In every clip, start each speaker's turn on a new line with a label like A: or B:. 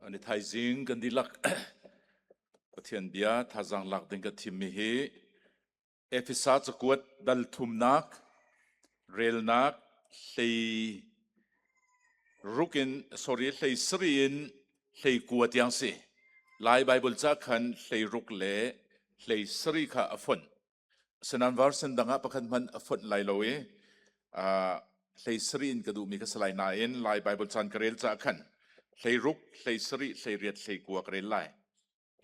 A: Ni thaizing kan dihlak Pathian bia thazaang lak ding ka thimmi hi Efesa cakuat dal thumnak relnak hlei ruk in sorry hlei sari in hlei kua tiang si. Lai Bible ca khan hlei ruk le hlei sari kha a fonh. Sanan version dang ah pakhat hmanh a fonh lai lo i hlei sarih in ka duhmi ka si lai nain Lai Bible caan ka rel caah khan hlei ruk, hlei sarih, hlei riat, hlei kua ka rel lai.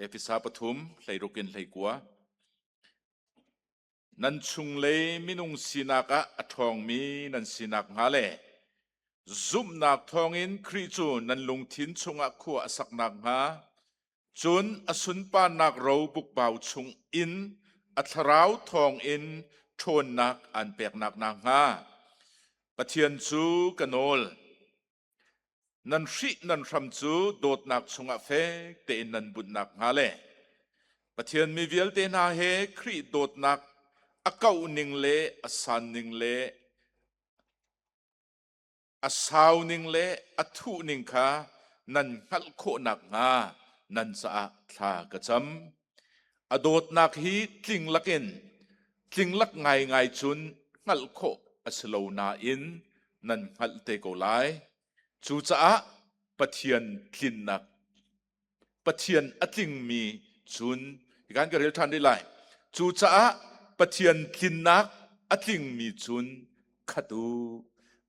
A: Efesa pathum, hlei ruk in hlei kua. Nan chunglei minung sinak ah a ṭhawngmi nan sinak hnga le zumhnak thawngin Khrih cu nan lungthin chungah khua a sak nakhnga Cun a sunparnak ro bukbau chung in a thlarau thawngin ṭhawnnak aan peknak nakhnga Pathian cu ka nawl. Nan hrih nan hram cu dawtnak chungah fek tein nan bunh nakhnga le Pathian mi vialte hna he Khrih dawtnak a kauh ning le a san ning le a sau ning le a thuh ning kha nan hngalh khawh nakhnga nan caah thla ka cam. A dawtnak hi tling lakin tling lak ngaingai cun hngalh khawh a si lo nain nan hngalh te ko lai. Cucaah Pathian tlinnak Pathian a tlingmi cun hikan ka rel ṭhan rih lai. Cucaah Pathian tlinnak a tlingmi cun khat u.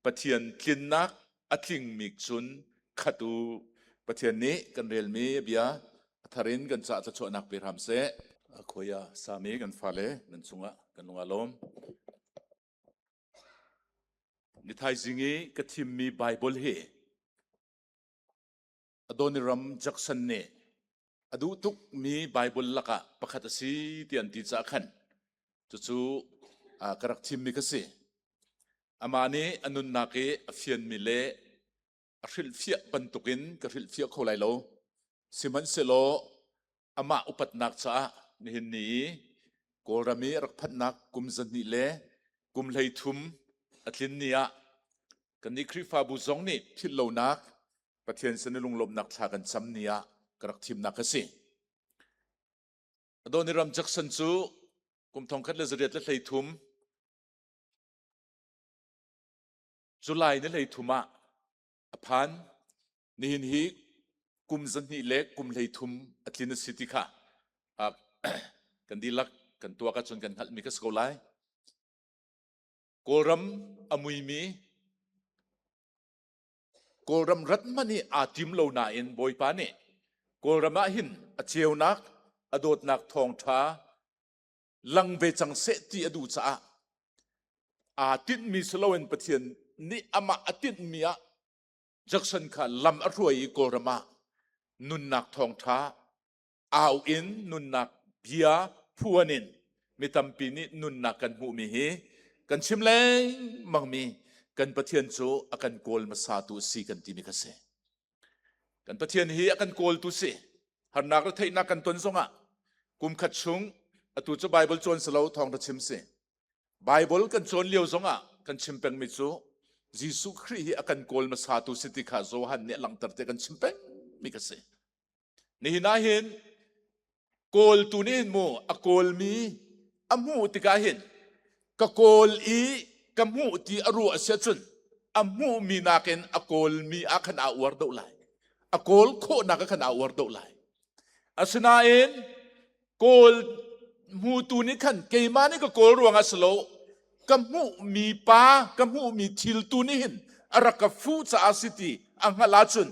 A: Pathian tlinnak a tlingmi cun khat u. Pathian nih kan relmi a bia a thar in kan caah thluachuahnak pe hram seh. Khuai sami kan fale nan cungah kan lung aa lawm. Ni thaizing i ka thimmi Bible hi Adoniram Jackson nih a duh tukmi Baibal lakah pakhat a si ti an ti caah khan cucu ka rak thimmi ka si. Amah nih a nunnak i a fianmi le a hrilhfiah bantukin ka hrilhfiah kho lai lo. Sihmanhsehlaw amah upatnak caah nihin ni i Kawlram i a rak phanhnak kum zahnih le kum 13 a tlin ni ah kannih Khrihfabu zong nih philh lonak Pathian sin i lunglawmhnak thla kan cam ni ah ka rak thimnak a si. Adoniram Jackson cu kum 1913 July ni 13 ah a phan. Nihin hi kum zahnih le kum 13 a tlin a si ti kha kan dihlak kan tuak ahcun kan hngalhmi ka si ko lai. Kawlram a muimi Kawlram rat hmanh hi aa tim lo nain Bawipa nih Kawlram ah hin a ceunak, a dawtnak thawngṭha lang ve cang seh ti a duh caah aa tinhmi si loin Pathian nih amah a tinhmi ah Jackson kha lam a hruai i Kawlram ah nunnak thawngṭha au in nunnak bia phuan in mi tampi nih nunnak kan hmuhmi hi kan chim lengmangmi kan Pathian cu a kan kawl hmasatu a si kan timi kha si. Kan Pathian hi a kan kawltu si. Harnak le theihnak kan ton zongah kum khat chung atu cu Bible cawn si lo thawng chim si. Bible kan cawn lio zongah kan chim pengmi cu Jesuh Khrih hi a kan kawl hmasatu si ti kha Johan nih a langhter te kan chim pengmi kha si. Nihin ah hin kawltu nih hin mu a kawlmi a hmuh tikah hin ka kawl i ka hmuh ti a ruah a si ahcun a hmuhmi nakin a kawlmi ah khan aa uar deuh lai. A kawl khawhnak ah khan aa uar deuh lai. Asinain kawl hmutu nih khan keimah nih ka kawl ruangah si lo ka hmuhmi pa ka hmuhmi thil tu nih hin a rak ka fuh caah si ti a hngalh ahcun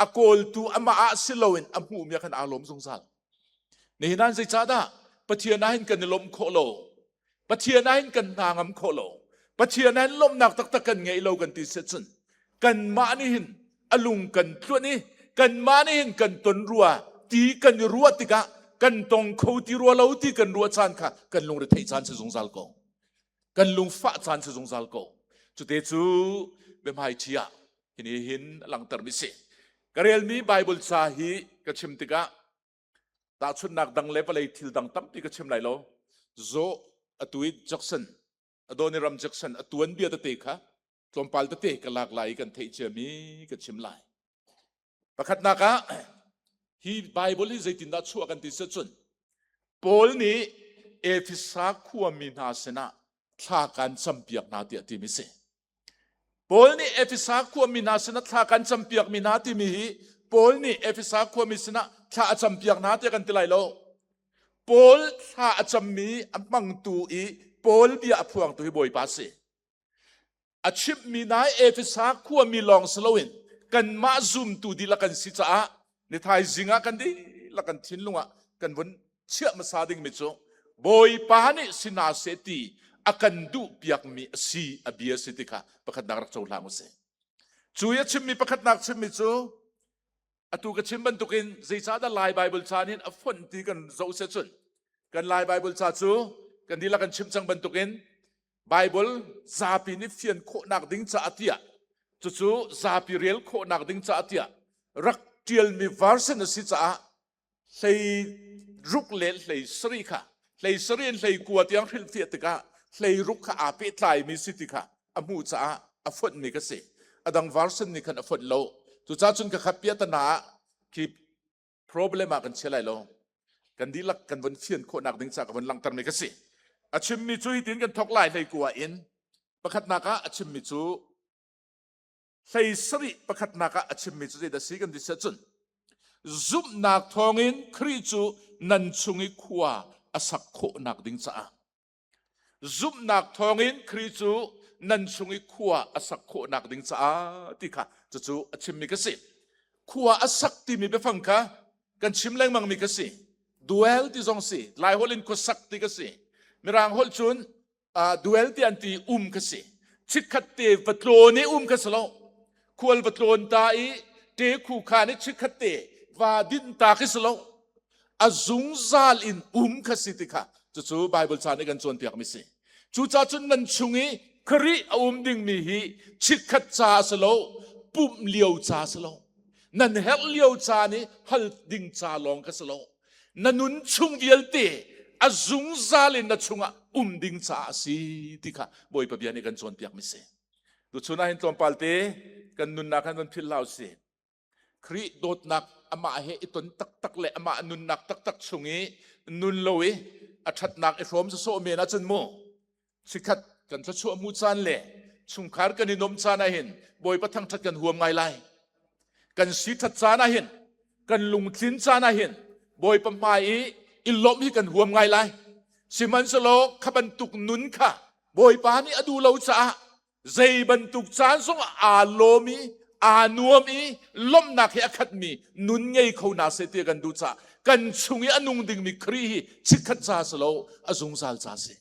A: a kawltu amah ah si loin a hmuhmi ah khan aa lawm zungzal. Nihin ah zeicahdah Pathian ah hin kan i lawmh khawh lo? Pathian ah hin kan hna ngam khawh lo. Pathian ah hin lawmhnak taktak kan ngei lo kan ti si cun kanmah nih hin a lung kan tluan i kanmah nih hin kan ton rua ti kan i ruah tikah kan tong kho ti rua lo ti kan ruah caan kha kan lungre theih caan si zungzal ko. Kan lungfah caan si zungzal ko. Cute cu biahmaiṭhi ah hini hin a langhtermi si. Ka relmi Bible ca hi ka chim tikah tahchunhnak dang le vawlei thil dang tampi ka chim lai lo. Zo atu i Jackson Adoniram Jackson a tuanbia tete kha tlawmpal tete ka lak lai i kan theih ciami ka chim lai. Pakhatnak ah hi Bible hi zeitindah chuah kan ti cun Paul nih Efesa khuami hna sinah thla kan campiak hna tiah timi si. Paul nih Efesa khuami hna sinah thla kan campiakmi hna timi hi Paul nih Efesa khuami sinah thla a campiak hna tiah kan ti lai lo. Paul thla a cammi a hmangtu i Paul bia a phuangtu hi Bawipa si. A chimhmi hna Efesa khuami lawng si loin kanmah zumtu dihlak kan si caah ni thaizing ah kan dihlak kan thinlung ah kan vun chiah hmasa dingmi cu Bawipa nih si hna seh ti a kan duh piakmi a si a bia si ti kha pakhatnak rak cohlang u sih. Cu i a chimmi pakhatnak chimmi cu atu ka chim bantukin zeicahdah Lai Bible ca nih a fonh ti kan zoh seh cun kan Lai Bible ca cu kan dihlak kan chim cang bantukin Bible zapi nih fian khawhnak ding caah tiah cucu zapi rel khawhnak ding caah tiah rak ṭialmi version a si caah hlei ruk le hlei sarih kha hlei sarih in hlei kua tiang hrilhfiah tikah hlei ruk kha aa pehtlaimi si ti kha a hmuh caah a fonhmi ka si. A dang version nih khan a fonh lo. Cucaah cun ka kha piahtana ah khi problem ah kan chia lai lo. Kan dihlak kan von fian khawhnak ding caah ka von langhtermi ka si. A chimmi cu hitin kan thawk lai hlei kua in pakhatnak ah a chimmi cu hlei sarih pakhatnak ah a chimmi cu zeidah si kan ti siah cun zumhnak thawngin Khrih cu nan chung i khua a sak khawhnak ding caah zumhnak thawngin Khrih cu nan chung i khua a sak khawhnak ding caah ti kha cucu a chimmi ka si. Khua a sak timi biafang kha kan chim lengmangmi ka si. Duel ti zong si. Lai holh in khuasak ti ka si. Mirang holh cun uh, duel ti an ti um ka si. Chikkhat te va tlawn i um ka si lo. Khual va tlawn ta i te khu khan i chikkhat te va din ta ka si lo. A zungzal in um kha si ti kha cucu Bible ca nih kan cawnpiakmi si. Cucaah cun nan chung i Khrih a um dingmi hi chikkhat ca a si lo, pumh lio ca a si lo. Nan herh lio caan i hal ding ca lawng kha si lo. Na nun chung vialte a zungzal in na chungah um ding caah a si ti kha Bawipa bia nih kan cawnpiakmi si. Tuchun ah hin tlawmpal te kan nunnak han van philh hlah usih. Khrih dawtnak amah he i ton taktak le amah nunnak taktak chung i nun lo i a ṭhatnak i hrawm sawsawh men ahcun mu chikkhat kan thluachuah hmu caan le chungkhar kan i nuamh caan ah hin Bawipa thangṭhat kan huam ngai lai. Kan si ṭhat caan ah hin kan lungtlin caan ah hin Bawipa hmai i i lawmh hi kan huam ngai lai. Sihmanhsehlaw kha bantuk nun kha Bawipa nih a duh lo caah zei bantuk caan zongah aa lawm i aa nuam i lawmhnak he a khatmi nun ngei kho hna seh ti kan duh caah kan chung i a nung dingmi Khrih hi chikkhat ca si lo a zungzal ca si.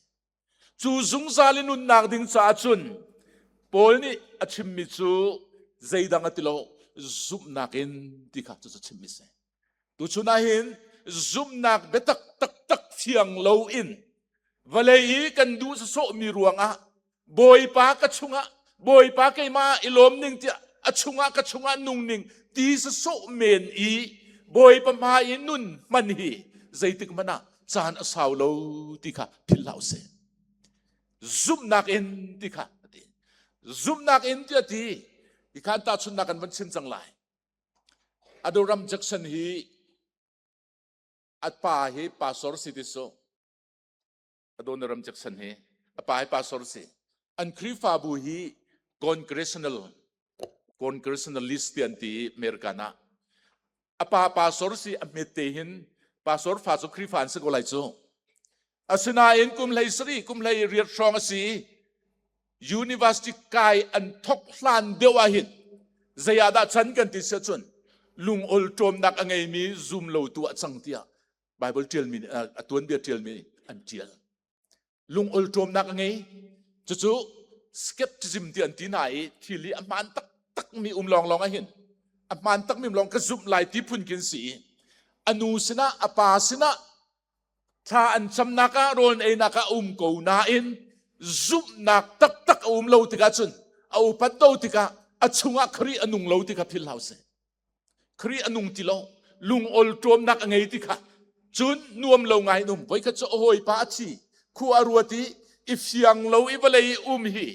A: Cu zungzal i nunnak ding caah cun Paul nih a chimmi cu zeidang a ti lo zumhnak in ti kha cucu chimmi si. Tuchun ah hin zumhnak biatak taktak fiang lo in vawlei i kan duh sawsawhmi ruangah Bawipa ka chungah Bawipa keimah i lawm ning tiah a chungah ka chungah nung ning ti sawsawh men i Bawipa hmai i nun hman hi zeitik hmanh ah caan a sau lo ti kha philh hlah usih. Zumhnak in ti kha a ti. Zumhnak in ti a ti. Hi khan tahchunhnak kan van chim cang lai. Adoram Jackson hi a pa hi pastor si ti su. Adoniram Jackson hi a pa hi pastor si. An Khrihfabu hi congressional congressionalist ti an ti i American ah. A pa pastor si a hmet te hin pastor fa cu Khrihfa an si ko lai cu. Asinain kum hlei sarih kum hlei riat hrawng a si i university kai an thok hlan deuh ah hin zei ah dah chan kan ti sia cun lungol ṭawmnak a ngeimi zum lo tu ah cang tiah Bible ṭialmi a tuanbia ṭialmi an ṭial. Lungol ṭawmnak a ngei. Cucu skepticism ti an ti hna i thil hi a hmaan taktakmi um lawnglawng ah hin a hmaan takmi um lawng ka zumh lai ti phun khin si i a nu sinah a pa sinah thla an camnak ah rawl an einak ah a um ko nain zumhnak taktak a um lo tikah cun a upat lo tikah a chungah Khrih a nung lo ti kha philh hlah usih. Khrih a nung ti lo lungol ṭawmnak a ngei ti kha cun nuam lo ngai in um voikhat cu a hawipa a thi khua a ruat i i fiang lo i vawlei i um hi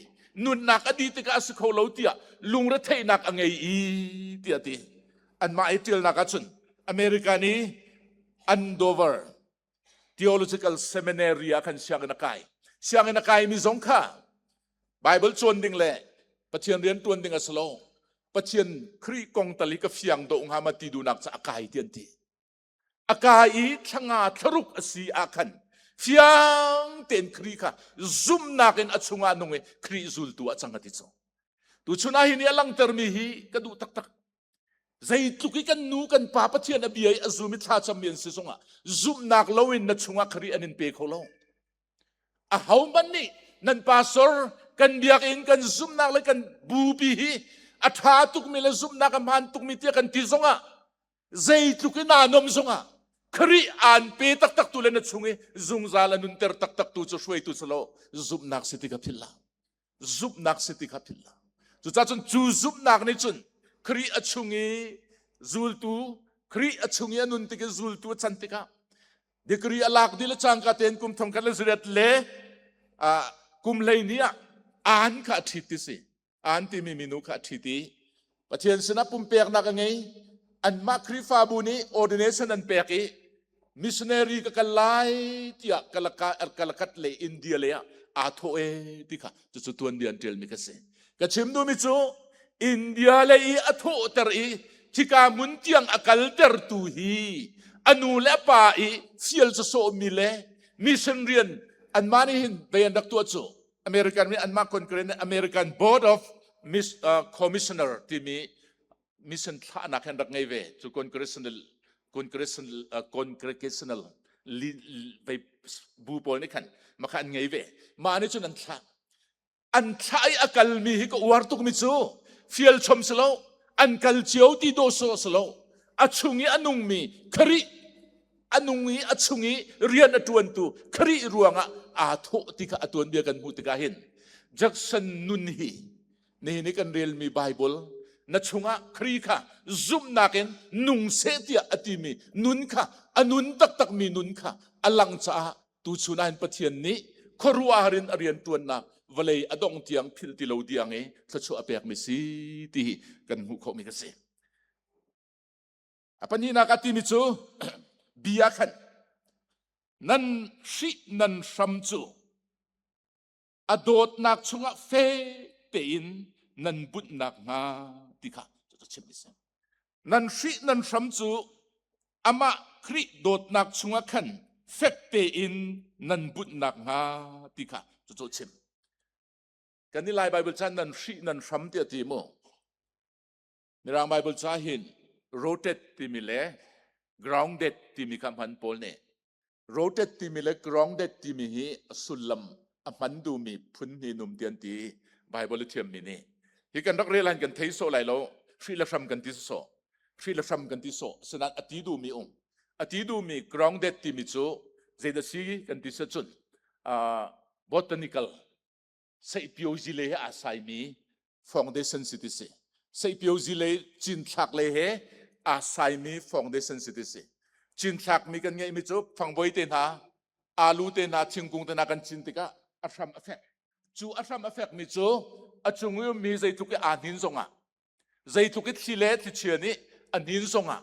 A: nunnak a dih tikah a si kho lo tiah lungretheihnak a ngei i tiah a ti. Anmah i ṭialnak ahcun American i Andover Theological Seminary ah khan sianginn a kai. Sianginn a kaimi zong kha Bible cawn ding le Pathian rian ṭuan ding a si lo. Pathian Khrih kong tal hi ka fiang dawh hnga ma ti duhnak ca a kai ti an ti. A kai i thlanga thlaruk a si ah khan fiang tein Khrih kha zumhnak in a chungah nung i Khrih zultu ah cang a ti cu. Tuchun ah hi nih a langhtermi hi ka duh taktak. Zeitluk i kan nu kan pa Pathian a bia i a zum i thlacammi an si zongah zumhnak loin na chungah Khrih an in pe kho lo. Ahohmanh nih nan pastor kan biakinn kan zumhnak le kan bupi hi a ṭha tukmi le zumhnak a hmaan tukmi tiah kan ti zongah zeitluk in aa nom zongah Khrih aan pe taktak tu le na chung i zungzal a nunter taktak tu cu hruaitu si lo zumhnak si ti kha philh hlah. Zumhnak si ti kha philh hlah. Cucaah cun cu zumhnak nih cun Khrih a chung i zultu Khrih a chung i a nun tik i zultu a can tikah degree a lak dih le cangka tein kum thongkhat le zariat le kum hleihnih ah aan kha a ṭhit ti si. Aan timi minu kha a ṭhit i Pathian sinah pumpeknak a ngei. Anmah Khrihfabu nih ordination an pek i missionary ka kal lai tiah Kalakat le India lei ah aa thawh e ti kha cucu tuanbia an ṭialmi kha si. Ka chim duhmi cu India lei i a thawhter i khika hmun tiang a kaltertu hi a nu le a pa i fial sawsawhmi le mission rian anmah nih hin vei an rak tuah cu American nih anmah concurrent American Board of Miss, uh, Commissioner timi mission thlahnak hin rak ngei ve cu congressional congressional uh, congregational vei bu pawl nih khan makha an ngei ve mah nih cun an thlah an thlah i a kalmi hi ka uar tukmi cu fial chom si lo an kal cio ti do so si lo a chung i a nungmi Khrih a nung i a chung i rian a ṭuantu Khrih ruangah aa thawh ti kha a tuanbia kan hmuh tikah hin Jackson nun hi nihin i kan relmi Bible na chungah Khrih kha zumhnak in nung seh tiah a timi nun kha a nun taktakmi nun kha a lang caah tuchun ah hin Pathian nih khuaruahhar in a rian ṭuannak vawlei a dong tiang philh ti lo tiang i thluachuah a pekmi si ti hi kan hmuh khawhmi ka si. A pahnihnak a timi cu bia khan nan hrih nan hram cu a dawtnak chungah fek tein nan bunhnak hnga ti kha cu chim a si. Nan hrih nan hram cu amah Khrih dawtnak chungah khan fek tein nan bunhnak hnga ti kha cucu chim. Kan i Lai Bible chan nan hrih nan hram tiah ti mu. Mirang Bible ca hin rooted timi le grounded timi kha hman pawl nih rooted timi le grounded timi hi a sullam a hman duhmi phun hnih num ti an ti Bible a thiammi nih hi kan rak rel han kan thei sawh lai lo hri le hram kan ti sawh hri le hram kan ti sawh sinain a ti duhmi um a ti duhmi grounded timi cu zeidah si kan ti cun botanical Seihpiozi lei he aa saimi foundation si ti si. Seihpiozi lei cinthlak lei he aa saimi foundation si ti si. Cinthlakmi kan ngeihmi cu fangvoi te hna, alu te hna, thingkung te hna kan cin tikah a hram a fek. Cu a hram a fekmi cu a cung i ummi zeitluk i aa hnin zongah zeitluk i thli le thlichia nih a hnin zongah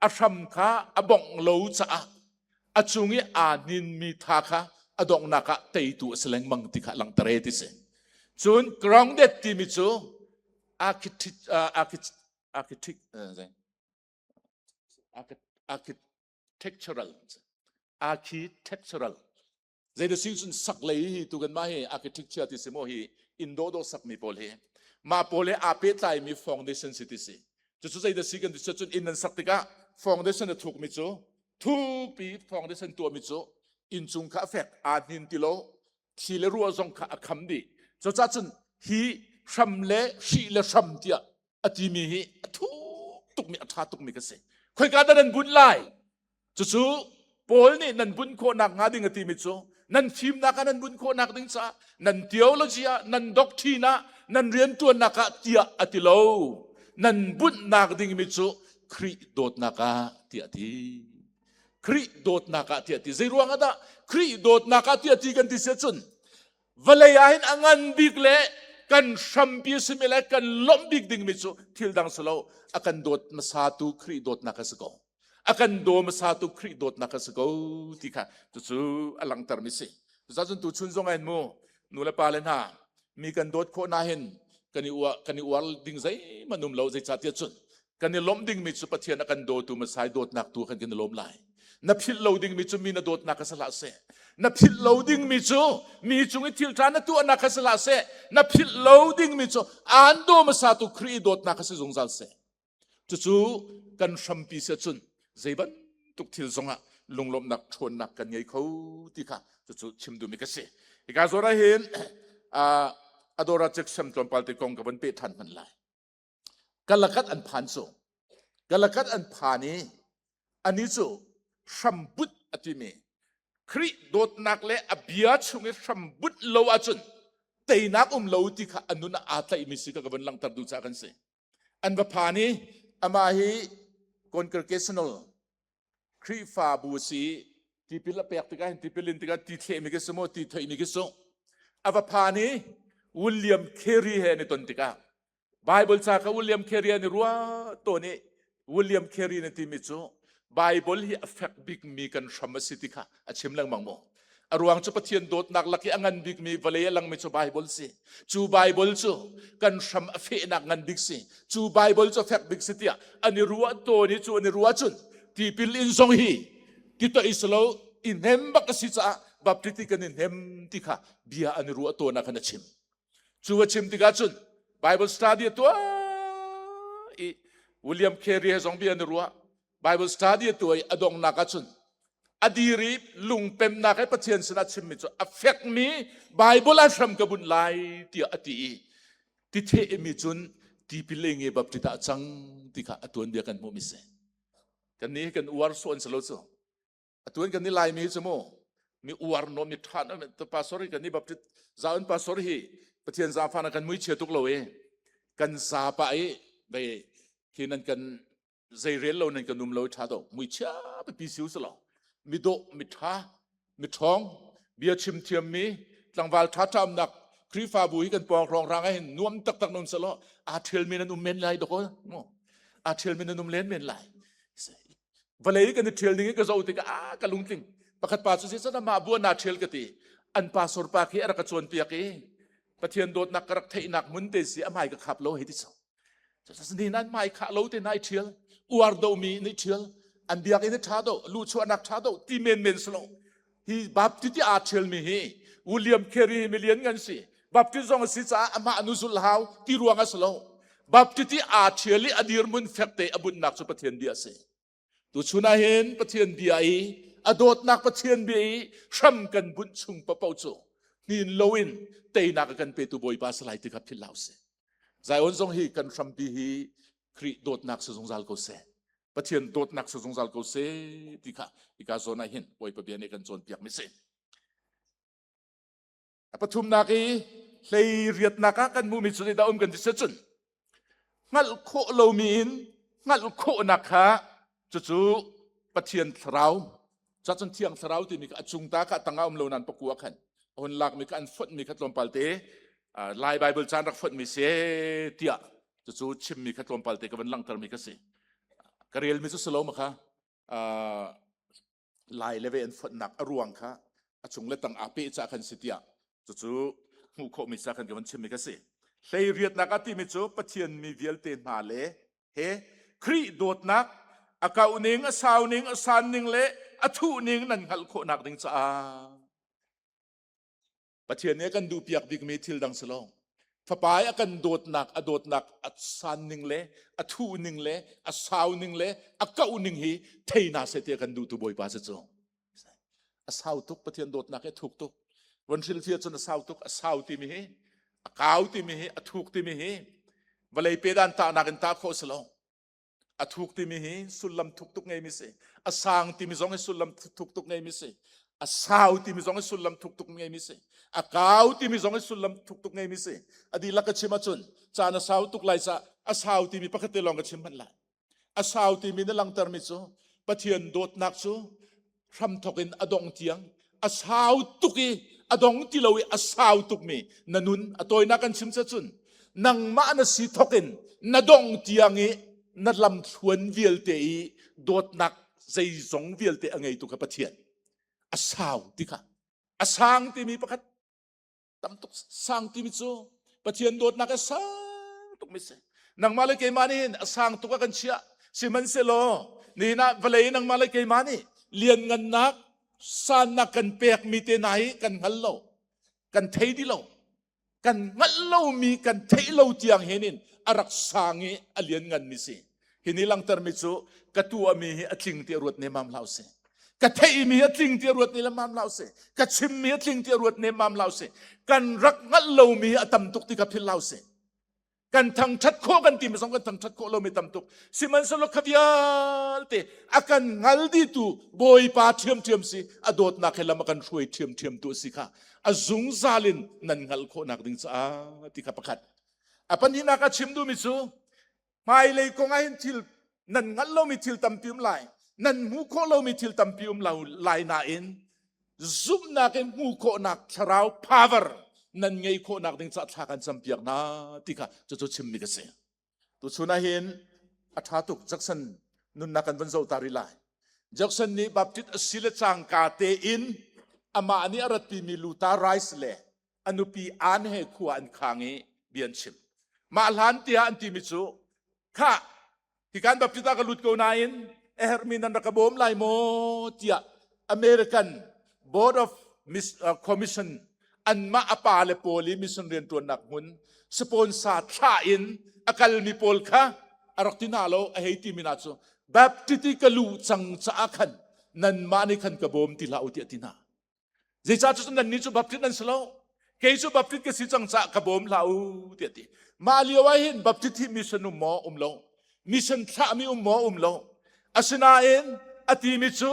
A: a hram kha a bongh lo caah a cung i aa hninmi tha kha a donghnak ah teitu a si lengmang ti kha langhter e ti si. Cun grounded timi cu architect architect architectural architectural Zei si cun sak lei hi tu kan mah hi architecture ti si maw hi inn dawhdawh sakmi pawl hi mah pawl he aa pehtlaimi foundation si ti si cucu zei si kan ti cun inn nan sak tikah foundation a thukmi cu thukpi foundation tuahmi cu inncung kha a fek aa hnin ti lo thli le ruah zong kha a kham dih cucaah cun hi hram le hrih le hram tiah a timi hi a thuk tukmi a ṭha tukmi ka si khoika dah nan bunh lai Cucu Paul nih nan bunh khawhnak hnga ding a timi cu nan fimnak ah nan bunh khawhnak ding caah nan theology ah nan doctrine ah nan rianṭuannak ah tiah a ti lo. Nan bunhnak dingmi cu Khrih dawtnak ah tiah a ti. Khrih dawtnak ah tiah a ti. Zei ruang ah dah Khrih dawtnak ah tiah ti kan ti si ahcun vawlei ah hin a ngan bik le kan hrampi a simi le kan lawmh bik dingmi cu thil dang si lo a kan dawt hmasatu Khrih dawtnak a si ko. A kan daw hmasatu Khrih dawtnak a si ko ti kha cucu a langhtermi si. Cucaah tu chun zong ah hin mu nu le pa le hna mi kan dawt khawh na hin kan i uar kan i uar ding zeihmanh um lo zeicahtiah cun kan i lawmh dingmi cu Pathian a kan dawtu Messiah dawtnak tu kan kan i lawm lai. Na philh lo dingmi cu mi na dawtnak kha si hlah seh. Na philh lo dingmi cu mi cung i thil ṭha na tuahnak kha si hlah seh. Na philh lo dingmi cu aan daw hmasatu Khrih i dawtnak kha si zungzal seh. Cucu kan hrampi si ahcun zei bantuk thil zongah lunglawmhnak ṭhawnnak kan ngei kho ti kha cucu chim duhmi ka si. Hika zawn ah hin Adora Jackson tlawmpal te kong ka von peh ṭhan hmanh lai. Kalakat an phan cu Kalakat an phan i anih cu hrambut a timi Khrih dawtnak le a bia chung i hrambut lo ahcun teinak um lo ti kha a nun ah aa tlaihmi si ka ka von langhter duh caah kan si. An va phan i amah hi congregational Khrihfabu a si tipil a pek tikah hin tipil in tikah ti thlehmi khi si maw ti theihmi khi si a va phan i William Carey he an i ton tikah Bible ca kha William Carey an i ruah tawn i William Carey na timi cu Bible hi a fek bikmi kan hram a si ti kha a chim lengmang maw a ruang cu Pathian dawtnak lak i a ngan bikmi vawlei a langmi cu Bible si cu Bible cu kan hram a fehnak ngan bik si cu Bible cu fek bik si tiah an i ruah tawn i cu an i ruah cun tipil in zong hi ti to i silo i hnem bak a si caah baptist kan i hnem ti kha bia an i ruah tawn ah khan a chim Cu a chim tikah cun Bible study a tuah i William Carey he zong bia an i ruah. Bible study a tuah i a donghnak ah cun a dir i lungpemnak he Pathian sinah chimmi cu a fekmi Bible ah hram ka bunh lai tiah a ti i ti thehmi cun tipil le nge baptist ah cang ti kha a tuanbia kan hmuhmi si. Kan nih kan uar suan si lo cu. Atuan kan ni Laimi cu mu mi uar no mi tha no pastor hi kan ni Baptist zaun pastor hi Pathian zaangfah na kan mui chia tuk lo i kan za pa i ve khi nan kan zei rel lo nan kan um lo tha do mui chia pipi siu si lo mi dawh mi tha mi ṭhawng bia chim thiam mi tlangval tha tha umnak Khrihfabu hi kan pawng rong rang hin nuam taktak nun selaw aa ṭhial mi nan um men lai dok mu aa ṭhial mi nan um len men lai Vawlei kan i ṭhial ning in ka zoh tikah ah ka lungtling. Pakhat pa cu zeicahdah mah bu naa ṭhial ka ti. An pastor pa khi a rak ka cawnpiak i Pathian dawtnak ka rak theihnak hmun te si a hmai ka khap lo hei ti so. Ni nan hmai khah lo te nai ṭhial, uar do mi nih ṭhial, an biakinn i ṭha do, luhchuahnak ṭha do ti menmen si lo. Hi Baptist i aa ṭhial mi hi William Carey hi milian ngan si. Baptist zong a si caah amah nu zulh hau ti ruang a si lo. Baptist i aa ṭhial i a dirhmun fekte a bunhnak cu Pathian bia a si. Tuchun ah hin Pathian bia i a dawtnak Pathian bia i hram kan bunh chung paoh cu hnin loin teinak a kan petu Bawipa si lai ti kha philh hlah usih. Zion zong hi kan hrampi hi Khrih dawtnak si zungzal ko seh. Pathian dawtnak si zungzal ko seh ti kha hika zawn ah hin Bawipa bia nih kan cawnpiak mi si. A pathumnak i hlei riatnak ah kan hmuhmi cu zeidah um kan ti cun hngalh khawh lomi in hngalh khawhnak kha cucu Pathian thlarau cacun thiang thlarau timi kha a cung ta kha tangah um lo nan pakua khan a hun lakmi kha an fonhmi kha tlawmpal te Lai Bible caan rak fonhmi si tiah cucu chimmi kha tlawmpal te ka van langhtermi ka si ka relmi cu si lo ma kha Lai le ve an fonhnak a ruang kha a chung le tang aa peh ca khan si tiah cucu hmuh khawhmi ca khan ka van chimmi ka si hlei riatnak a timi cu Pathian mi vialte hna le he Khrih dawtnak a kauh ning a sau ning a san ning le a thuh ning nan hngalh khawhnak ding caah Pathian nih a kan duhpiak bikmi thil dang si lo. Fapa i a kan dawtnak, a dawtnak a san ning le a thuh ning le a sau ning le a kauh ning hi thei hna seh ti a kan duhtu Bawipa si cu. A sau tuk Pathian dawtnak hi a thuk tuk. Von hrilhfiah cun a sau tuk, a sau timi hi, a kau timi hi, a thuk timi hi vawlei pedan tahnak in tah khawh si lo. A thuk timi hi sullam thuk tuk ngeimi si. A sang timi zong hi sullam thuk tuk ngeimi si. A sau timi zong hi sullam thuk tuk ngeimi si. A kau timi zong hi sullam thuk tuk ngeimi si. A dihlak ka chim ahcun caan a sau tuk lai caah a sau timi pakhat te lawng ka chim hmanh lai. A sau timi na langhtermi cu Pathian dawtnak cu hramthok in a dong tiang a sau tuk i a dong ti lo i a sau tukmi na nun a tawinak kan chim cun nangmah na si thok in na dong tiang i na lamthluan vialte i dawtnak zeizong vialte a ngeitu kha Pathian a sau ti kha a sang timi pakhat tam tuk sang timi cu Pathian dawtnak a sang tuk mi si nangmah le keimah nih hin a sang tuk a kan chiah sihmanhsehlaw nihin ah vawlei nangmah le keimah nih lianngannak sannak kan pek mi te hna hi kan hngal lo kan thei di lo kan hngalh lomi kan theih lo tiang hin in a rak sang i a lianngan mi si hi ni langter mi cu ka tuahmi hi a tling ti ruat ne mam hlah usih ka theihmi a tling ti ruat ne mam hlah usih ka chimmi a tling ti ruat ne mam hlah usih kan rak hngalh lomi a tam tuk ti ka philh hlah usih kan thangthat khawh kan ti mi zong kan thangthat khawh lomi tam tuk sihmanhsehlaw kha vialte a kan hngal ditu bawipa ṭhiamṭhiam si a dawtnak he lam a kan hruai ṭhiamṭhiam tu a si kha a zungzal in nan hngalh khawhnak ding caah ti kha pakhat a pahnihnak a chim duhmi cu hmailei kong ah hin thil nan hngalh lomi thil tampi um lai nan hmuh khawh lomi thil tampi um lo lai nain zumhnak in hmuh khawhnak thlarau power nan ngei khawhnak ding caah thla kan campiak hna ti kha cucu chimmi ka si tuchun ah hin a ṭha tuk Jackson nunnak kan van zoh ta rih lai Jackson nih Baptist a si le cangka tein amah nih a ratpimi Luther Rice le a nupi Ann he khua an khang i bia an chim mah hlan tiah an timi cu khah hikan Baptist ah ka lut ko nain a herhmi nan rak ka bawm lai maw tiah American Board of Commission anmah a pa le pawl i mission rianṭuannak hmun sponsor thlah in a kalmi pawl kha a rak ti hna lo a hei timi hna cu Baptist i ka luh cang caah khan nanmah nih khan ka bawm ti hlah u tiah ti hna Zeicah cu nannih cu Baptist nan si lo? Kei cu Baptist ka si cang caah ka bawm hlah u tiah ti. Mah lio ah hin Baptist hi mission um maw um lo? Mission thlahmi um maw um lo? Asinain a timi cu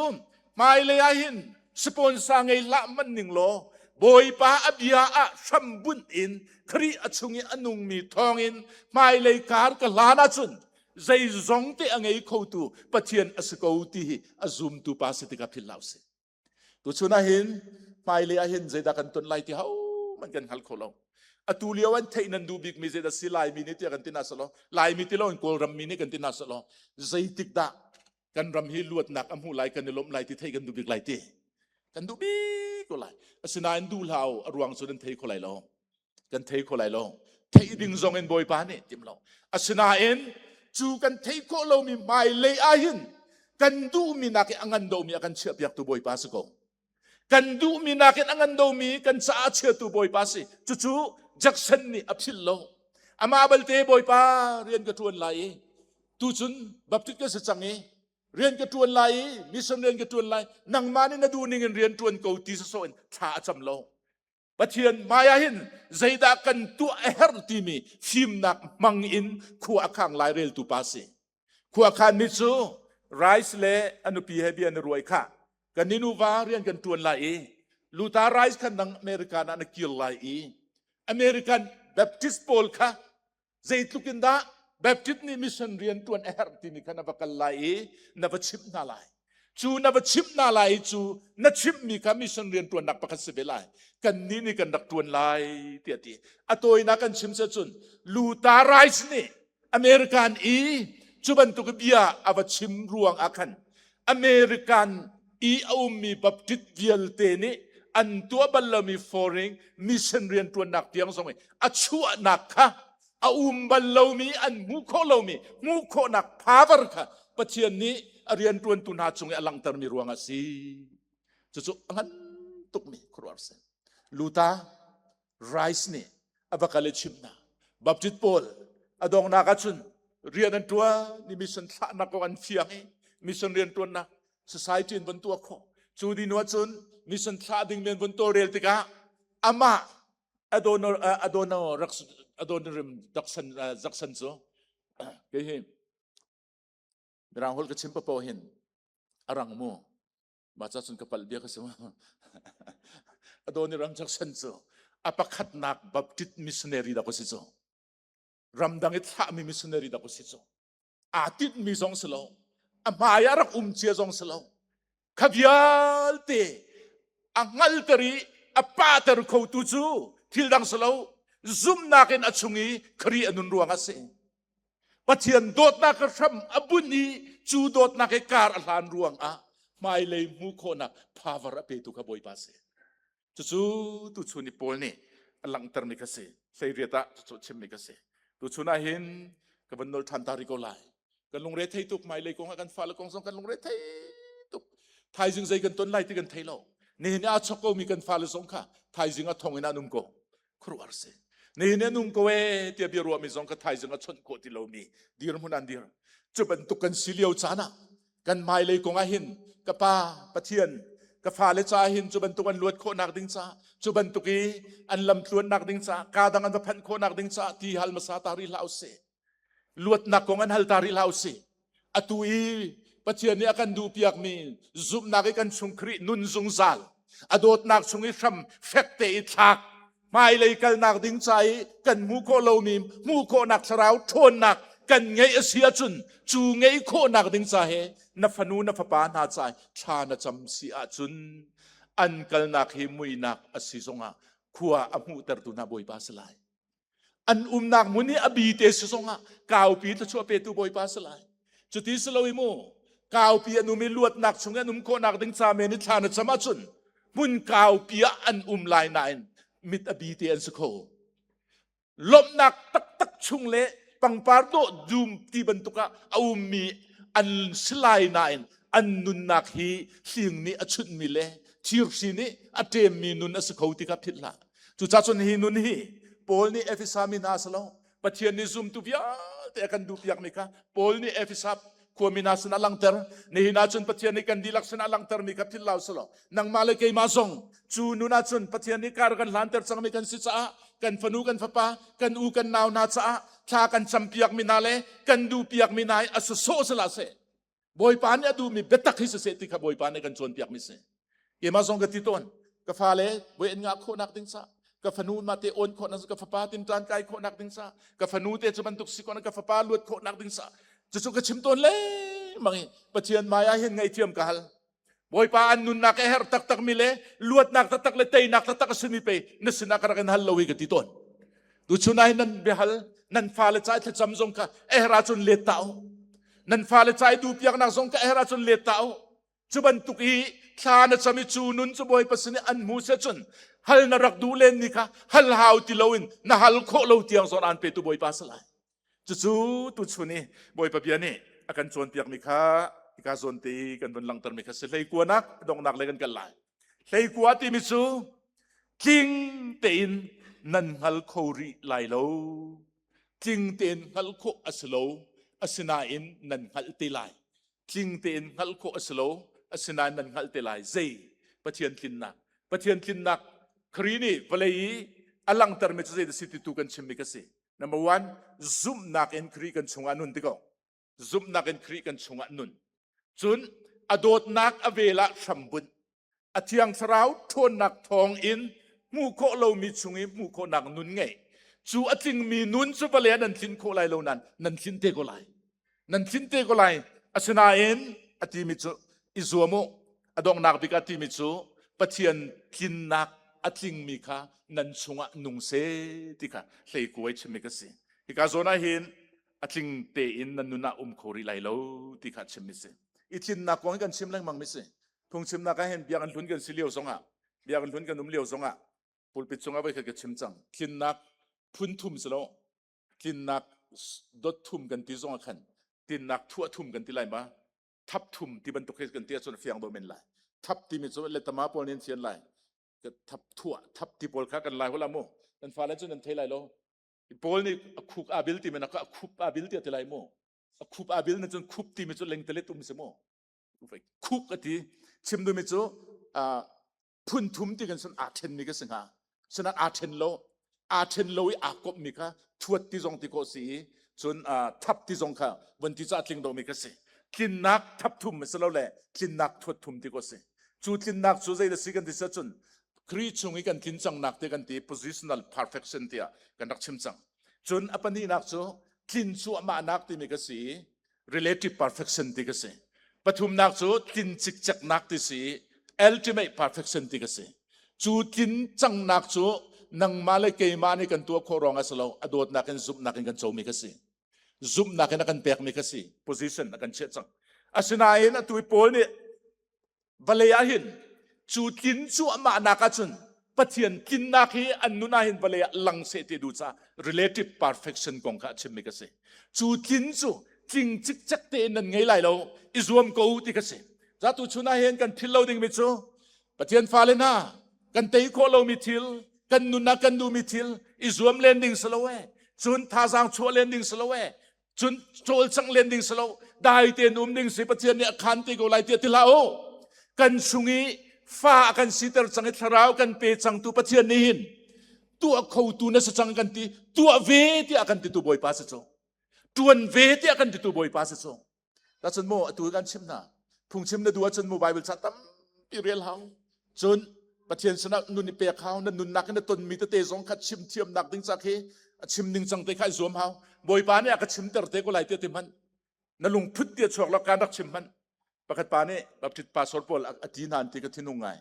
A: hmailei ah hin sponsor ngei hlah man ning law Bawipa a bia ah hrambunh in Khrih a chung i a nungmi thawngin hmailei kar ka hlan ahcun zeizong te a ngei khotu Pathian a si ko ti hi a zumtu pa si tikah philh hlah usih. Tuchun ah hin hmailei ah hin zeidah kan ton lai ti hohmanh kan hngal kho lo. Atu lio an theih nan duh bikmi zeidah si Laimi nih tiah kan ti hna selaw Laimi ti loin Kawlram mi nih kan ti hna selaw zeitik dah kan ram hi luatnak a hmuh lai kan i lawmh lai ti theih kan duh bik lai ti kan duh bik ko lai. Asinain duh hlah u a ruang cu nan thei kho lai lo. Kan thei kho lai lo. Theih ding zong in Bawipa nih tim lo. Asinain cu kan theih khawh lomi hmailei ah hin kan duhmi nakin a ngan domi a kan chiahpiaktu Bawipa si ko. Kan duhmi nakin a ngan domi kan caah chiatu Bawipa si. Cucu Jackson nih a philh lo. Amah balte Bawipa rian ka ṭuan lai i tucun Baptist ka si cang i rian ka ṭuan lai i mission rian ka ṭuan lai nangmah nih na duh ning in rian ṭuan ko ti sawsawh in thla a cam lo. Pathian hmai ah hin zeidah kan tuah a herh timi fimnak hmang in khua a khang lai reltu pa si. Khua khan mi cu Rice le a nupi he bia na ruai kha kan ni nuva rian kan tuan lai i Luther Rice khan nang American ah na kir lai i American Baptist pawl kha zeitluk in dah Baptist nih mission rian tuan a herh timi kha na va kal lai i na va chimh hna lai cu na va chimh hna lai i cu na chimhmi kha mission rian tuannak pakhat si ve lai kan nih nih kan rak tuan lai tiah ti a tawinak kan chim cun Luther Rice nih American i cu bantuk bia a va chim ruang ah khan American i a ummi Baptist vialte nih an tuah bal lomi foreign mission rian ṭuannak tiang zong i a chuahnak kha a um bal lomi an hmuh khawh lomi hmuh khawhnak power kha Pathian nih a rianṭuantu hna cung i a langhtermi ruang a si. Cucu a ngan tukmi khuaruahhar si. Luther Rice nih a va kal i chimh hna. Baptist pawl a donghnak ahcun rian an ṭuan i mission thlahnak kong an fiang i mission rian ṭuannak society in von tuah khawh. Cu ni hnu ahcun mission thlah ding men von tawlrel tikah amah Adonor Adonor Adonorim Jackson Jackson cu kei hi Mirang holh ka chim papo hin a rang mu mah ca cun ka palh bia ka si Adoniram Jackson cu a pakhatnak Baptist missionary dak si cu ramdang i thlahmi missionary dak si cu aa tinhmi zong si lo a hmai ah rak um cia zong si lo kha vialte a hngalter i a pahter khotu cu thil dang si lo, zumhnak in a chung i Khrih a nun ruang a si. Pathian dawtnak a hram a bunh i cu dawtnak i kar a hlan ruang ah hmailei hmuh khawhnak power a petu kha Bawipa a si. Cucu tuchun i Paul nih a langhtermi kha si. 18 ah cucu chimmi kha si. Tuchun ah hin ka van nol ṭhan ta rih ko lai. Kan lungre thei tuk hmailei kong ah kan fale kong zong kan lungre thei tuk. Thaizing zei kan ton lai ti kan thei lo. Nihin ah a chok komi kan fale zong kha thaizing ah thong in an um ko. Khuaruahhar si. Nihin an um ko ee tiah bia ruahmi zong kha thaizing a chawnh khawh ti lomi dirhmun an dir. Cu bantuk kan si lio caan ah kan hmailei kong ah hin ka pa Pathian ka fale ca hin cu bantuk an luat khawhnak ding ca cu bantuk i an lam tluannak ding ca ka dang an va phanh khawhnak ding ca ti hal hmasa ta rih hlah usih. Luatnak kong an hal ta rih hlah usih. Atu i Pathian nih a kan duhpiakmi zumhnak i kan chung Khrih nun zungzal a dawtnak chung i hram fekte i thlak hmailei kalnak ding ca i kan hmuh khawh lomi hmuh khawhnak thlarau ṭhawnnak kan ngeih a si ahcun cu ngeih khawhnak ding ca he na fanu na fapa hna ca thla na cam si ahcun an kalnak hi muinak a si zongah khua a hmuhtertu hna Bawipa si lai. An umnak hmun i a bi te si zongah kaupi thluachuah petu Bawipa si lai. Cuti si lo i mu kaupi an um i luatnak chung i an um khawhnak ding ca men i thla na cam ahcun hmun kaupi ah an um lai nain mit a bi te an si kho. Lawmhnak taktak chung le pangpar dawh dum ti bantuk ah a ummi an si lai nain an nunnak hi hling nih a chunhmi le thirhri nih a ṭemmi nun a si kho ti kha philh hlah. Cucaah cun hi nun hi Paul nih Efesa mi hna si lo Pathian nih zumtu vialte a kan duhpiakmi kha Paul nih Efesa khuami hna sinah langhter. Nihin ah cun Pathian nih kan dihlak sinah langhtermi kha philh lo si law nangmah le keimah zong cu nun ah cun Pathian nih kar kan hlanter cangmi kan si caah kan fanu kan fapa kan u kan nau hna caah thla kan campiakmi hna le kan duhpiakmi hna hi a sawsawh sihlah seh Bawipa nih a duhmi biatak hi siseh ti kha Bawipa nih kan cawnpiakmi si. Keimah zong ka ti tawn. Ka fale voi an ngah khawhnak ding ca, ka fanu ma te awn khawhnak ka fapa tin ṭan kai khawhnak ding ca, ka fanu te cu bantuk si khawhnak, ka fapa luat khawhnak ding ca. Cucu ka chim tawn lengmang i Pathian hmai ah hin ngaihthiam ka hal. Bawipa an nunnak a herh taktakmi le luatnak taktak le teinak taktak a simi pei na sinah ka rak in hal lo hi ka ti tawn. Tuchun ah hin nan biahal nan fale ca i thlacam zong kha a herh ahcun let ta u. Nan fale ca i duhpiaknak zong kha a herh ahcun let ta u. Cu bantuk i thla na cam i cu nun cu Bawipa sin i an hmu se cun hal na rak duh len ni kha hal hau ti loin na hal khawh lo tiang zawn aan petu Bawipa si lai. Cucu tuchun i Bawipa bia nih a kan cawnpiakmi kha hika zawn te i kan vun langhtermi kha si hleikuanak donghnak le kan kal lai. Hleikua timi cu tling tein nan hngal kho rih lai lo. Tling tein hngalh khawh a si lo. Asinain nan hngalh te lai. Tling tein hngalh khawh a si lo. Asinain nan hngalh te lai. Zei? Pathian tlinnak. Pathian tlinnak Khrih nih vawlei i a langhtermi cu zei dah si ti tu kan chimmi ka si. Number one, zumhnak in Khrih kan chungah nun ti ko. Zumhnak in Khrih kan chungah nun. Cun a dawtnak a vel ah hrambunh. A thiang thlarau ṭhawnnak thawng in hmuh khawh lomi chung i hmuh khawhnak nun ngeih. Cu a tlingmi nun cu vale ah nan tlin khawh lai lo nain nan tlin te ko lai. Nan tlin te ko lai. Asinain a timi cu i zuam u. A donghnak bik ah timi cu Pathian tlinnak a tlingmi kha nan chungah nung seh ti kha hleikuai chimmi ka si. Hika zawn ah hin a tling tein nan nun ah um kho rih lai lo ti kha chimmi si. I tlinnak kong hi kan chim lengmang mi si. Phungchimnak ah hin biakinn hlun kan si lio zongah biakinn hlun kan um lio zongah pulpit cungah voi khat ka chim cang. Tlinnak phun thum si lo. Tlinnak dot thum kan ti zongah khan tlinnak thuah thum kan ti lai ma. Thap thum ti bantuk hi kan ti ahcun a fiang dawh men lai. Thap timi cu letama pawl nih an fian lai. Thap thuah thap ti pawl kha kan lai hula mu. Nan fale cu nan thei lai lo. Paul nih a khuk aa bil ti men a khup aa bil ti a ti lai mu. A khup aa bil na cun khup timi cu lengtelet um si mu. Khuk a ti. Chim duhmi cu phun thum ti kan sun aa ṭhenmi ka si hnga. Sinak aa ṭhen lo. Aa ṭhen lo i aa komhmi kha thuat ti zong ti khawh si i cun thap ti zong kha von ti cu a tling dawhmi ka si. Tlinnak thap thum a si lo le tlinnak thuat thum ti khawh si. Cu tlinnak cu zei da si kan ti si cun Khrih chung i kan tlin cangnak te kan ti positional perfection tiah kan rak chim cang. Cun a pahnihnak cu tlin cuahmahnak timi ka si i relative perfection ti ka si. Pathumnak cu tlin cikceknak ti si i ultimate perfection ti ka si. Cu tlin cangnak cu nangmah le keimah nih kan tuah khawh ruang ah si lo, a dawtnak in zumhnak in kan comi kha si. Zumhnak in a kan pekmi kha si. Position a kan chiah cang. Asinain atu i Paul nih vawlei ah hin cu tlin cuahmahnak ahcun Pathian tlinnak hi an nun ah hin vawlei ah lang seh ti duh caah relative perfection kong kha a chimmi ka si. Cu tlin cu tling cikcek tein nan ngei lai lo, i zuam ko ti ka si. Za tu chun ah hin kan philh lo dingmi cu Pathian fale hna kan tei khawh lomi thil, kan nun ah kan duhmi thil i zuam len ding si lo e. Cun thazaang chuah len ding si lo e. Cun cawlcangh len ding si lo dai tein um ding si Pathian nih a khan te ko lai tiah ti hlah u kan chung i fa a kan siter cang i thlarau kan pe cangtu Pathian nih hin tuah khotu na si cang kan ti tuah ve tiah kan titu Bawipa si cu tuan ve tiah kan titu Bawipa si cu Tacun mu atu kan chim hna phungchim na duh ahcun mu Bible ca tampi rel hau cun Pathian sinah nun i pek hau na nunnak in na tonmi tete zong kha chim thiamnak ding ca khi a chim ning cang te kha i zuam hau Bawipa nih a ka chimter te ko lai tiah ti hmanh na lungphut ti a chuak lo kan rak chim hmanh pakhat pa nih Baptist pastor pawl a ti hna an ti ka thinung ngai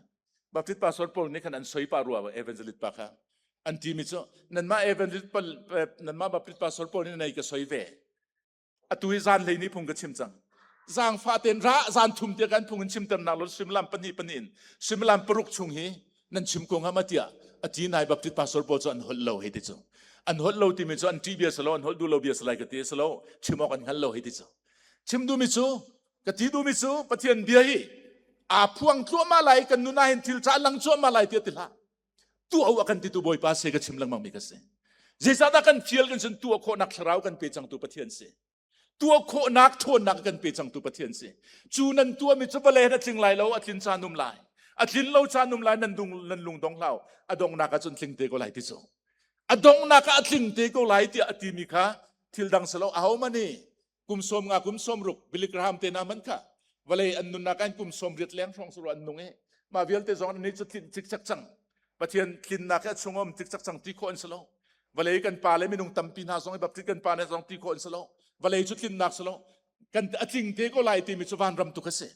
A: Baptist pastor pawl nih khan an soi pa rua evangelist pa kha an ti mi cu nanmah evangelist nanmah Baptist pastor pawl nih nei ka soi ve Atu hi zan hlei ni phung ka chim cang. Zaangfah tein ra zan thum tiah kan phung in chimternak lo suimilam pahnih pahnih in suimilam paruk chung hi nan chim ko hnga ma tiah a ti nai Baptist pastor pawl cu an holh lo hei ti cu. An holh lo timi cu an ṭih bia si lo, an holh duh lo bia si lai ka ti si lo, chim awk an hngal lo hei ti cu. Chim duhmi cu ka ti duhmi cu Pathian bia hi aa phuang tluahmah lai kan nun ah hin thil ṭha lang cuahmah lai tiah ti hlah. Tuah u a kan titu Bawipa se ka chim lengmang mi ka si. Zeicahdah kan fial kan sun tuah khawhnak thlarau kan pe cangtu Pathian si. Tuah khawhnak ṭhawnnak kan pe cangtu Pathian si. Cu nan tuahmi cu vawlei a tling lai lo, a tlin caan um lai. A tlin lo caan um lai, nan dung nan lung dong hlau. A donghnak ah cun tling te ko lai ti cu. A donghnak ah a tling te ko lai tiah a timi kha thil dang si lo. Ahohmanh nih kum sawm nga kum sawm ruk Billy Graham te hna man kha vawlei an nunnak an kum sawm riat leng hrawng suru an nung i mah vialte zong an cu tlinh cikcek cang Pathian tlinnak he chung um cikcek cang ti khawh an si lo vawlei kan pa le minung tampi hna zong i baptist kan pa ne zong ti khawh an si lo vawlei cu tlinnak si lo kan a tling te ko lai timi cu vanram tu kha si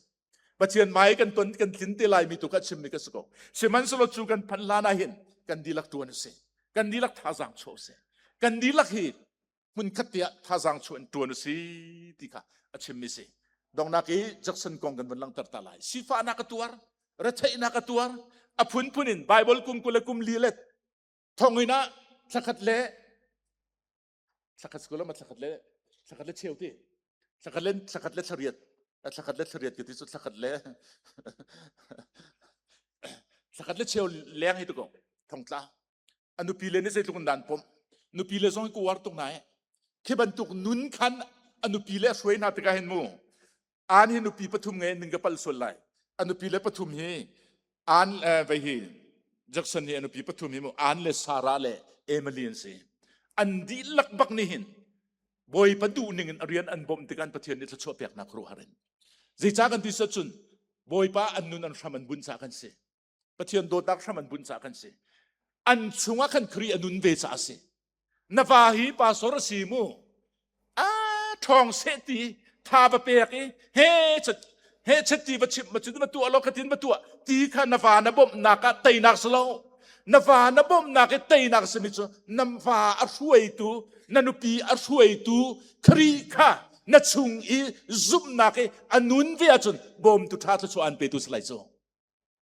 A: Pathian mai kan ton kan tlin te lai mi tu kha chimmi ka si ko sihmanhsehlaw cu kan phanh hlan ah hin kan dihlak tuan a si kan dihlak thazaang chuah si kan dihlak hi hmunkhat te ah thazaang chuah in ṭuan u si ti kha a chimmi si. Donghnak i Jackson kong kan vun langhter ta lai. Sifahnak a tuar, retheihnak a tuar, a phunphun in Bible kum 20 le kum li let thonginn ah thlakhat le thlakhat school ma thlakhat le thlakhat le cheu ti thlakhat le thlakhat le thlariat thlakhat le thlariat ka ti cu thlakhat le thlakhat le cheu leng hi tu ko thongtla A nupi le nih zeitluk in dan pom. Nupi le zong ku war tuk nai. Khi bantuk nun khan a nupi le a hruai hna tikah hin mu. An hi nupi pathum ngei ning ka pal sual lai. A nupi le pathum hi an vei hi Jackson hi a nupi pathum hi mu An le Sarah le Emily an si. An dihlak bak nih hin Bawipa duh ning in a rian an bawmh tikah Pathian nih thluachuah peknak khuaruahhar in. Zeicah kan ti cun Bawipa an nun an hram an bunh caah kan si. Pathian dawtnak hram an bunh caah kan si. An chungah khan Khrih a nun ve caah a si. Na va hi pastor a si mu. A ṭhawng seh ti tha va pek i he chat he chat ti va chimh ma cun va tuah lo khatin va tuah ti kha na va na bawmhnak ah teinak si lo. Na va na bawmhnak i teinak simi cu na va a hruaitu na nupi a hruaitu Khrih kha na chung i zumhnak i a nun ve ahcun bawmtu ṭha thluachuah an petu si lai cu.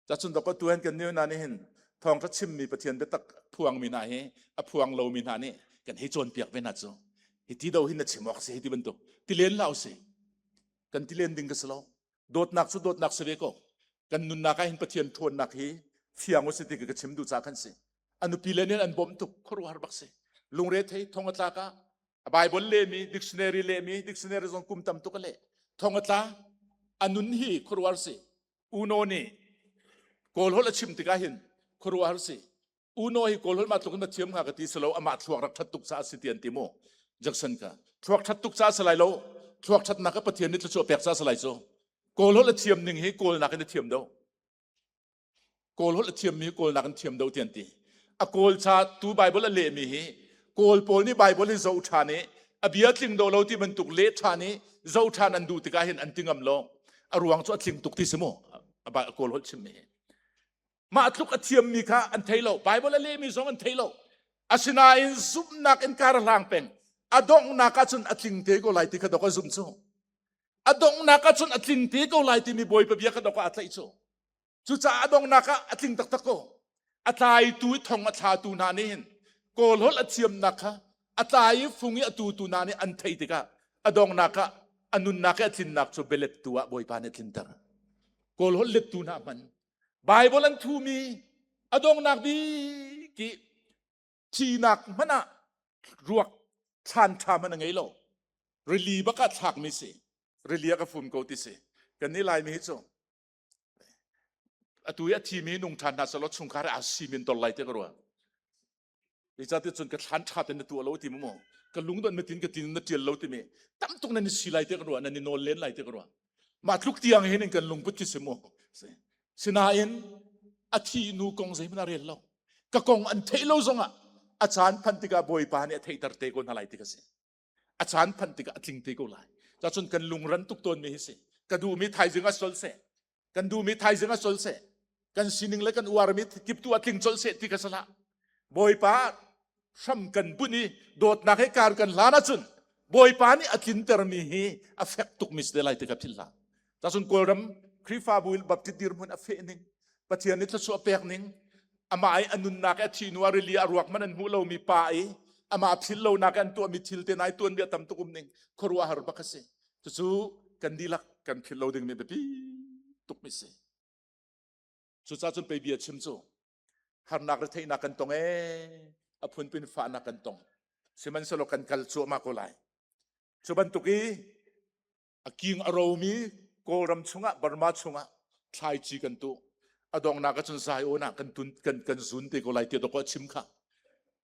A: Cacun dawkaw tuan kan niu na nih hin thawngṭha chimmi Pathian biatak phuangmi hna hi a phuang lomi hna nih kan hei cawnpiak ve hna cu hi ti do hin na chim awk si hi ti bantuk ti len hlah usih kan ti len ding ka si lo dawtnak cu dawtnak si ve ko kan nunnak ah hin Pathian ṭhawnnak hi fiang usih ti ka chim duh ca kan si a nupi le nih an bawmh tuk khuaruahhar bak si lungre thei thong a tlak ah a Bible lehmi dictionary lehmi dictionary zong kum tam tuk a leh thong a tla a nun hi khuaruahhar si Uno nih Kawl holh a chim tikah hin khuaruahhar si. Uno hi Kawl holh mah tluk in na thiam hnga ka ti si lo amah thluak rak ṭhat tuk caah si ti an ti mu. Jackson ka thluak ṭhat tuk caah si lai lo. Thluak ṭhatnak ka Pathian nih thluachuah pek caah si lai cu. Kawl holh a thiam ning hi Kawl nakin a thiam deuh. Kawl holh a thiammi hi Kawl nakin thiam deuh ti an ti. A Kawl ca tu Bible a lehmi hi Kawl pawl nih Bible hi zoh ṭhan i a bia tling do lo ti bantuk leh ṭhan i zoh ṭhan an duh tikah hin an ti ngam lo. A ruang cu a tling tuk ti si mu. A Kawl holh chimmi hi. Mah tluk a thiammi kha an thei lo. Bible a lehmi zong an thei lo. Asinain zumhnak in kar a hlang peng. A donghnak ahcun a tling te ko lai ti kha dok a zumh cu. A donghnak ahcun a tling te ko lai timi Bawipa bia kha dok ah a tlaih cu. Cucaah a donghnak ah a tling taktak ko. A tlaitu i thong a thlatu hna nih hin Kawl holh a thiamnak kha a tlai i fung i a tutu hna nih an theih tikah a donghnak ah a nunnak i a tlinnak cu bialettu ah Bawipa nih a tlinter. Kawl holh lettu hna hman Bible an thumi a donghnak bik i thihnak hmanh ah ruak thlan ṭha hmanh a ngei lo. Rili bak ah thlakmi si. Rili ah ka fum ko ti si. Kan nih Laimi hi cu atu i a thimi nung ṭhan hna selaw chungkhar aa simin tol lai te ka ruah. Zeicahtiah cun ka thlan ṭha ten na tuah lo ti mu ka lungdonh metin ka tin na ṭial lo timi tam tuk nan i si lai te ka ruah nan i nawl len lai te ka ruah. Mah tluk tiang hin in kan lungput khi si mu. Sinain a thi nu kong zeihmanh a rel lo. Ka kong an theih lo zongah a caan phanh tikah Bawipa nih a theihter te ko hna lai ti ka si. A caan phanh tikah a tling te ko lai. Cacun kan lungran tuk tawnmi hi si. Ka duhmi thaizing ah sol seh. Kan duhmi thaizing ah sol seh. Kan sining le kan uarmi kiptu a tling colh seh ti ka salah. Bawipa hram kan bunh i dawtnak he kar kan hlan ahcun Bawipa nih a tlintermi hi a fek tukmi si te lai ti ka philh hlah. Cacun Kawlram Khrihfabu Baptist dirhmun a feh ning, Pathian nih thluachuah pek ning, amah i a nunnak i a thih hnu ah rili a ruak man an hmuh lomi pa i amah philh lonak i an tuahmi thil te nai tuanbia tam tuk um ning khuaruahhar bak a si. Cucu kan dihlak kan philh lo dingmi biapi tukmi si. Cucaah cun pei bia chim cu harnak retheihnak kan tong ee a phunpin fahnak kan tong sihmanhsehlaw kan kal cuahmah ko lai. Cu bantuk i a king a romi Kawlram chungah Burma chungah thlaici kan tuh a dongnak ahcun Zion ah kan tun kan kan zun te ko lai ti dawk a chim kha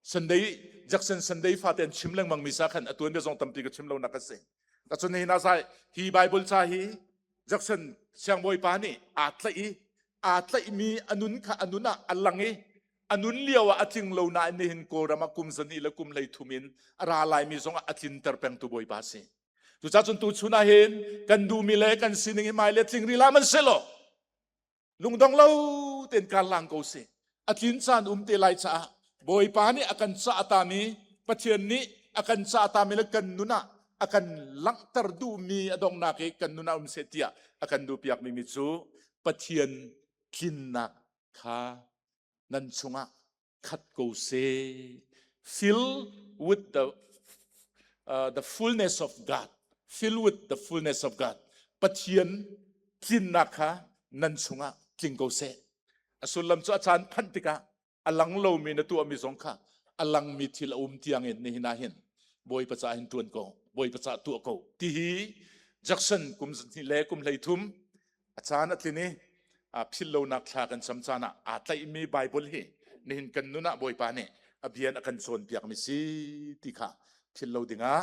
A: Sunday Jackson Sunday fate an chim lengmang mi sa khan a tuan bia zong tampi ka chim lo nak a si cun hi na sai hi Bible ca hi Jackson siangbawi pa nih aa tlaih i aa tlaihmi a nun kha a nun ah a lang i a nun lio ah a tling lo nain nihin Kawlram ah kum zani le kum hlei thum in a ra laimi zong ah a tlinter pengtu Bawipa si. Cucaah cun tuchun ah hin kan duhmi le kan sining hi mai le tling rila man selaw lungdong lo tein kar lang ko si. A tlin caan um te lai caah Bawipa nih a kan cah tami Pathian nih a kan cah tami le kan nun ah a kan langhter duhmi a donghnak i kan nun ah um seh tiah a kan duhpiakmi mi cu Pathian tlinnak kha nan chungah khat ko seh. Fill with the, uh, the fullness of God. Fill with the fullness of God. Pathian tlinnak kha nan chungah tling ko seh. A sullam cu a caan phanh tikah a lang lomi na tuahmi zong kha a langmi thil a um tiangin nihin ah hin Bawipa caah hin ṭuan ko, Bawipa caah tuah ko. Ti hi Jackson kum le kum 13 A caan a tlin i philhlonak thla kan cam caan ah aa tlaihmi Baibal hi nihin kan nun ah Bawipa nih a bia in a kan cawnpiakmi si ti kha philh lo dingah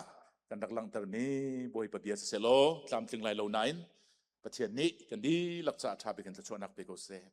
A: kan rak langhtermi Bawipa bia siseh law tlamtling lai lo nain Pathian nih kan dihlak caah ṭha bik in thluachuahnak pe ko seh.